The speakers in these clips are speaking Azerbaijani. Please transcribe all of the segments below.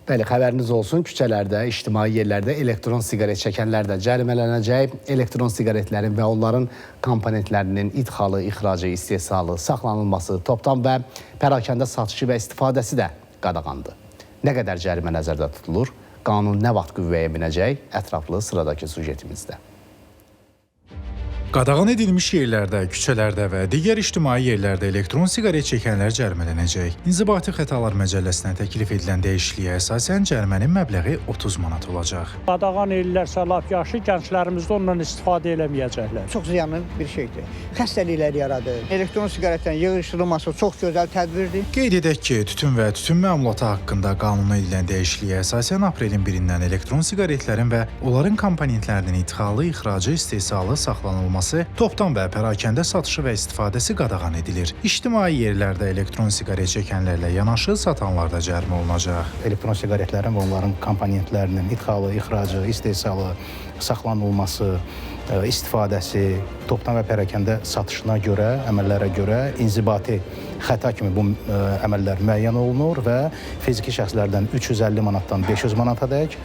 Bəli, xəbəriniz olsun, küçələrdə, ictimai yerlərdə elektron siqaret çəkənlər də cərimələnəcək. Elektron siqaretlərin və onların komponentlərinin idxalı, ixracı, istehsalı, saxlanılması, topdan və pərakəndə satışı və istifadəsi də qadağandır. Nə qədər cərimə nəzərdə tutulur? Qanun nə vaxt qüvvəyə minəcək? Ətraflı sıradakı sujetimizdə. Qadağan edilmiş yerlərdə, küçələrdə və digər ictimai yerlərdə elektron siqaret çəkənlər cərimələnəcək. İnzibati Xətalar Məcəlləsinə təklif edilən dəyişikliyə əsasən cərimənin məbləği 30 manat olacaq. Qadağan ellərsə lap yaxşı, gənclərimiz də ondan istifadə eləməyəcəklər. Çox ziyanlı bir şeydir. Xəstəliklər yaradır. Elektron siqaretlərin yığışdırılması çox gözəl tədbirdir. Qeyd edək ki, tütün və tütün məmulatı haqqında qanuna edilən dəyişikliyə əsasən aprelin 1-dən elektron siqaretlərin və onların komponentlərinin idxalı, ixracı, istehsalı, saxlanılması, topdan və pərakəndə satışı və istifadəsi qadağan edilir. İctimai yerlərdə elektron siqaret çəkənlərlə yanaşı satanlar da cərimə olunacaq. Elektron siqaretlərin və onların komponentlərinin idxalı, ixracı, istehsalı, saxlanılması, istifadəsi, topdan və pərakəndə satışına görə, əməllərə görə inzibati xəta kimi bu əməllər müəyyən olunur və fiziki şəxslərdən 350 manatdan 500 manatadək,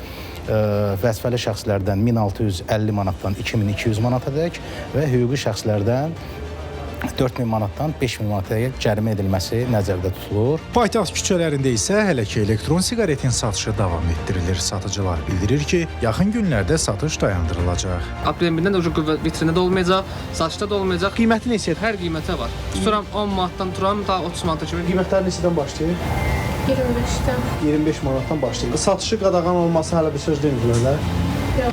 vəzifəli şəxslərdən 1650 manatdan 2200 manatadək və hüquqi şəxslərdən 4000 manatdan 5000 manatadək cərimə edilməsi nəzərdə tutulur. Paytaxt küçələrində isə hələ ki elektron siqaretin satışı davam etdirilir. Satıcılar bildirir ki, yaxın günlərdə satış dayandırılacaq. Aprelin 1-dən də ucu qüvvə vitrində də olmayacaq, satışda da olmayacaq. Qiyməti neçədir? Hər qiymətə var. Tuturam 10 manatdan tuturam ta 30 manata kimi. Qiymətlər neçədən başlayır? 25-dən. 25 manatdan başlayır. Satışı qadağan olması hələ bir söz deməyiblər.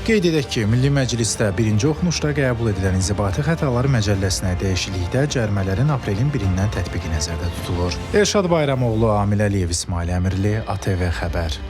Qeyd edək ki, Milli Məclisdə birinci oxunuşda qəbul edilən İnzibati Xətalar Məcəlləsinə dəyişiklikdə cərimələrin aprelin 1-dən tətbiqi nəzərdə tutulur. Elşad Bayramoğlu, Amil Əliyev, İsmail Əmirli, ATV Xəbər.